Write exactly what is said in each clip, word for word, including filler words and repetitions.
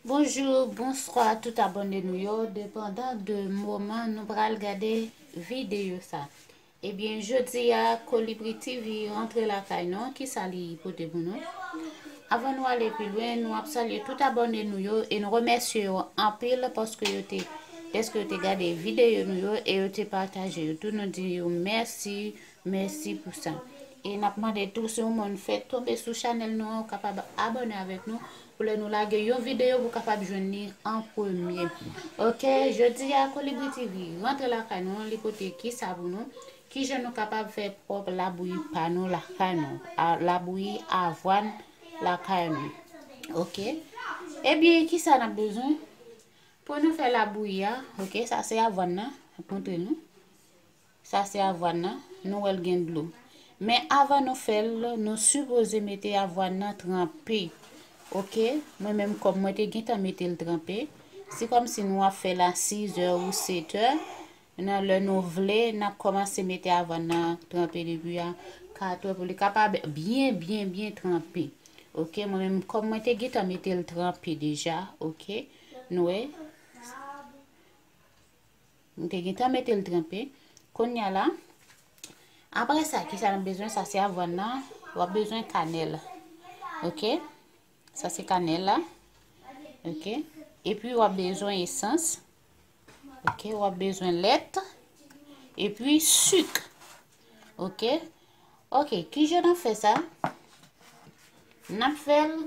Bonjou, bonswa tout abòne nou yo, depandan de moman nou pral gade videyo sa. Ebyen, jodi a, Kolibri T V rantre lakay nou, kisa li pote pou nou? Avan nou ale pi lwen, nou ap salye tout abòne nou yo e nou remèsye yo anpil paske yo te, dèske yo te gade videyo nou yo e yo te pataje yo tou. Nou di yo mèsi, mèsi pou sa. E n ap mande tou, si yon moun fèk tonbe sou chanèl nou an, ou kapab abòne avèk nou pou lè nou lage yon videyo, ou kapab jwenn li an premye. Oke, jodi a, Kolibri T V rantre lakay nou, li pote kisa pou nou? Kijan nou kapab fè pwòp labouyi pa nou lakay nou? A, labouyi avwàn lakay nou. Oke. Ebyen, kisa n ap bezwen? Pou nou fè labouyi a, oke, sa se avwàn nan, m ap montre nou. Sa se avwàn nan, nou wè l gen dlo. Men avan nou fè l, nou sipoze mete avwàn nan tranpe. Oke, mwen menm kòm mwen te gentan mete l tranpe, se kòmsi nou ap fè l a sizè ou setè, nan lè nou vle, n ap kòmanse mete avwàn nan tranpe depi a katrè pou li kapab byen, byen, byen tranpe. Oke, mwen menm kòm mwen te gentan mete l tranpe deja, oke, nou wè. M te gentan mete l tranpe. Kounye a la, apre sa, kisa n ap bezwen? Sa se avwàn nan, w ap bezwen kanèl. Oke? Sa se kanèl la. Oke? Epi w ap bezwen esans. Oke? W ap bezwen lèt. Epi sik. Oke? Oke, kijan n ap fè sa? N ap fè l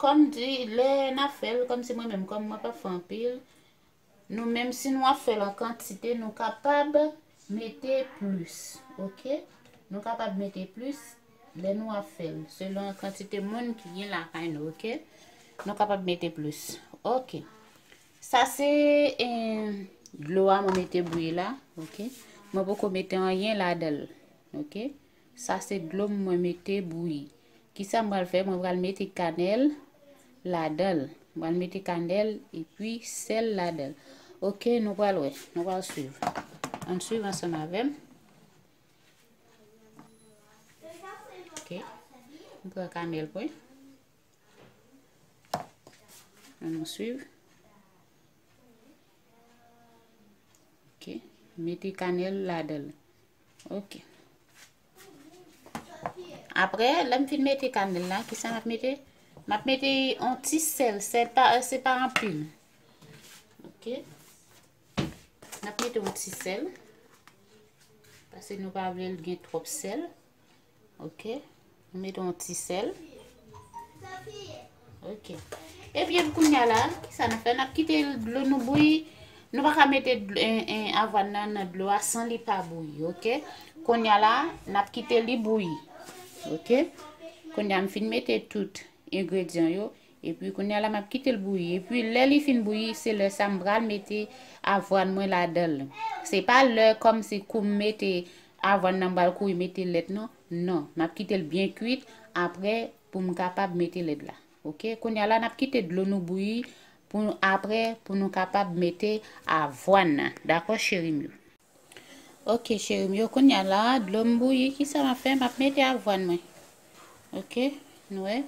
kòm di, lè n ap fè l, kòmsi mwen menm, kòm mwen p ap fè anpil, nou menm, si nou ap fè l an kantite, nou kapab mete plis, oke? Nou kapab mete plis lè nou ap fè l, selon kantite moun ki gen lakay nou, oke? Nou kapab mete plis. Oke. Sa se, eh, dlo a mwen mete bouyi la, oke? Mwen poko mete anyen ladan l, oke? Sa se dlo m mwen mete bouyi. Kisa m pral fè? Mwen pral mete kanèl ladan l. Mwen pral mete kanèl epi sèl ladan l. Oke, nou pral wè. Nou pral swiv. Ann swiv ansanm avè m. Oke. M pran kanèl mwen. Ann nou swiv. Oke. Mete kanèl ladan l. Oke. Apre, lè m fin mete kanèl la, kisa m ap mete? M ap mete yon ti sèl. Sèl pa, se pa anpil. Oke. N ap mete yon ti sèl. Paske nou pa vle l gen twòp sèl. Oke. Nou mete yon ti sèl. Oke. Ebyen, kounye a la, kisa n ap fè? N ap kite dlo nou bouyi. Nou pa ka mete dlo, en, en, avwàn nan nan dlo a san li pa bouyi, oke? Kounye a la, n ap kite li bouyi. Oke? Kounye a, m fin mete tout engredyan yo. Epi, kounye a la, m ap kite l bouyi. Epi, lè li fin bouyi, se lè sa m pral mete avwàn mwen ladan l. Se pa lè kòmsi kou m mete avwàn nan, m pral kouri mete lèt, non. Non, m ap kite l byen kwit apre pou m kapab mete lèt la. Oke, kounye a la, n ap kite dlo nou bouyi pou nou, apre, pou nou kapab mete avwàn nan. Dakò, cheri m yo? Oke, cheri m yo, kounye a la, dlo m bouyi, kisa m ap fè? M ap mete avwàn mwen. Oke, nou wè?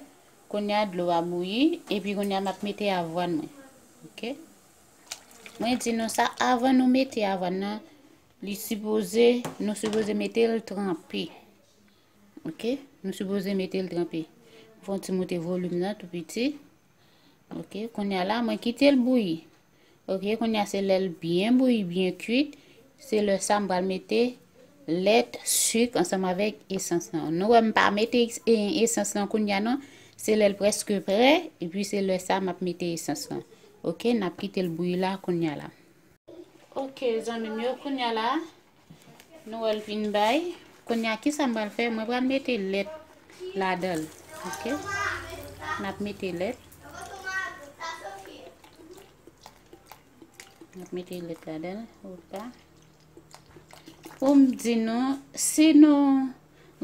Kounye a, dlo a bouyi, epi kounye a, m ap mete avwàn mwen. Oke? Mwen di nou sa, avan nou mete avwàn nan, li sipoze, nou sipoze mete l tranpe. Oke? Nou sipoze mete l tranpe. Fè yon ti moute volim nan tou piti. Oke, kounye a la, mwen kite l bouyi. Oke, kounye a se lè l byen bouyi, byen kwit. Se lè sa m pral mete lèt, sik ansanm avèk esans lan. Nou wè m pa mete es-, e, esans lan kounye a non. Se lè l prèske prè, epi se lè sa m ap mete esans lan. Oke, n ap kite l bouyi la kounye a la. Oke, zanmi m yo, kounye a la, nou wè l vin bay. Kounye a, kisa m pral fè? Mwen pral mete lèt ladan l. Oke? M ap mete lèt. M ap mete lèt ladan l. Opa. Pou m di nou, si nou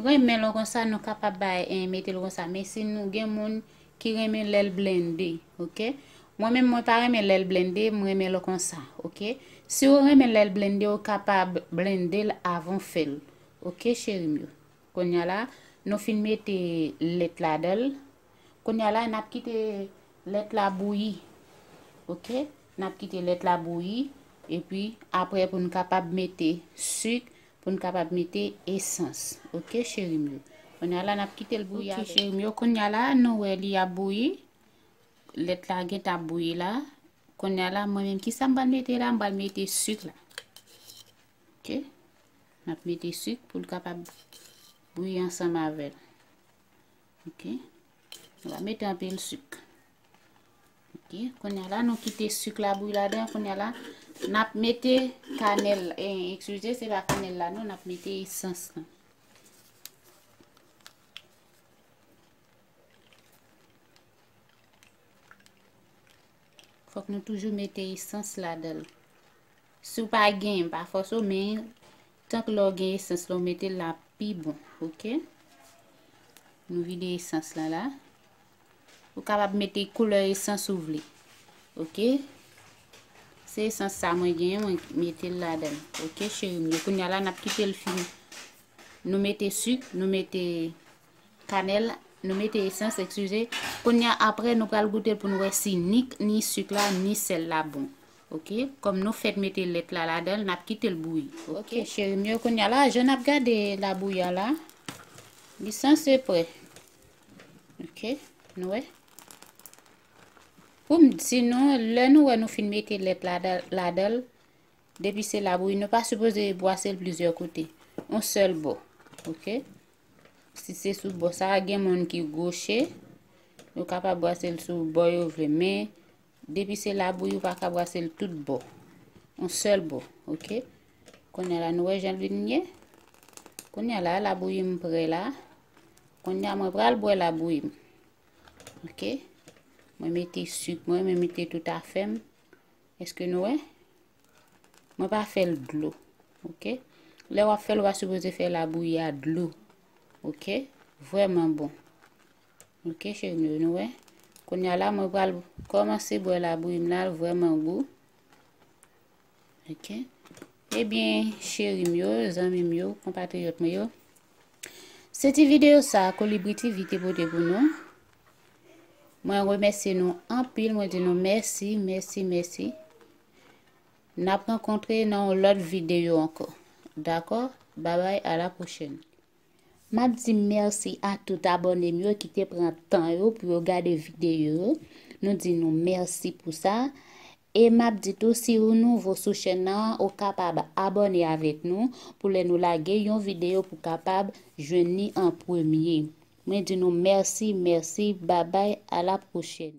renmen l konsa, nou kapab bay, eh, mete l konsa. Men si nou gen moun ki renmen lè l blende, oke? Mwen menm, mwen pa renmen lè l blende, mwen renmen l konsa, oke? Si w renmen lè l blende, ou kapab blende l avan w fè l, oke, cheri m yo? Kounye a la, nou fin mete lèt ladan l. Kounye a la, n ap kite Lèt la bouyi. Oke? N ap kite lèt la bouyi. Epi, apre, pou n kapab mete sik, pou n kapab mete esans. Oke, cheri m yo? Kounye a la, n ap kite l bouyi. Oke, cheri m yo, kounye a la, nou wè li ap bouyi. Lèt la gentan ap bouyi la. Kounye a la, mwen menm, ki sa m pral mete la? M pral mete sik la. Oke? N ap mete sik pou l kapab bouyi ansanm avè l. Oke? Nou va mete anpil sik. Oke? Kounye a la, nou kite sik la bouyi ladan. Kounye a la, n ap mete kanèl, eh, eskize, se pa kanèl la, non, n ap mete esans lan. Fòk nou toujou mete esans ladan l. Si w pa gen, pa fòse w, men tank lè w gen esans la, w mete l la pi bon, oke? Nou vide esans la la. Ou kapab mete koulè esans ou vle, oke? Se esans sa mwen genyen, mwen mete l ladan l, oke, cheri m yo? Kounye a la, n ap kite l fini. Nou mete sik, nou mete kanèl, nou mete esans, eskize. Kounye a, apre, nou pral goute l pou n wè si ni, ni sik la, ni sèl la bon. Oke? Kòm nou fèk mete lèt la ladan l, n ap kite l bouyi. Oke, cheri m yo, kounye a la, jan n ap gade labouyi a la, li sanse prè. Oke? Nou wè? Pou m di nou, lè nou wè nou fin mete lèt lada-, ladan l, depi se labouyi, nou pa sipoze bwase l plizyè kote. Yon sèl bò. Oke? Si se sou bò sa a, gen moun ki gwoche, yo kapab bwase l sou bò yo vle, men depi se labouyi, ou pa ka bwase l tout bò. Yon sèl bò, oke? Kounye a la, nou wè jan l vin ye? Kounye a la, labouyi m prè la. Kounye a, mwen pral bwè labouyi m. Oke? Mwen mete sik mwen, mwen mete tout afè m. Èske nou wè? Mwen pa fè l dlo. Oke? Lè w ap fè l, ou pa sipoze fè labouyi a dlo. Oke? Vrèman bon. Oke, cheri m yo, nou wè? Kounye a la, mwen pral kòmanse bwè labouyi m la, l vrèman gou. Oke? Ebyen, cheri m yo, zanmi m yo, konpatriyòt mwen yo, se ti videyo sa a Kolibri T V te pote pou nou. Mwen remèsye nou anpil, mwen di nou mèsi, mèsi, mèsi. N ap rankontre nan yon lòt videyo ankò. Dakò? Babay, a la pwochèn. M ap di mèsi a tout abòne m yo ki te pran tan yo pou yo gade videyo yo. Nou di nou mèsi pou sa. E m ap di tou, si ou nouvo sou chèn nan, ou kapab abòne avèk nou pou lè nou lage yon videyo pou kapab jwenn li an premye. Mwen di nou mèsi, mèsi, babay, a la pwochèn.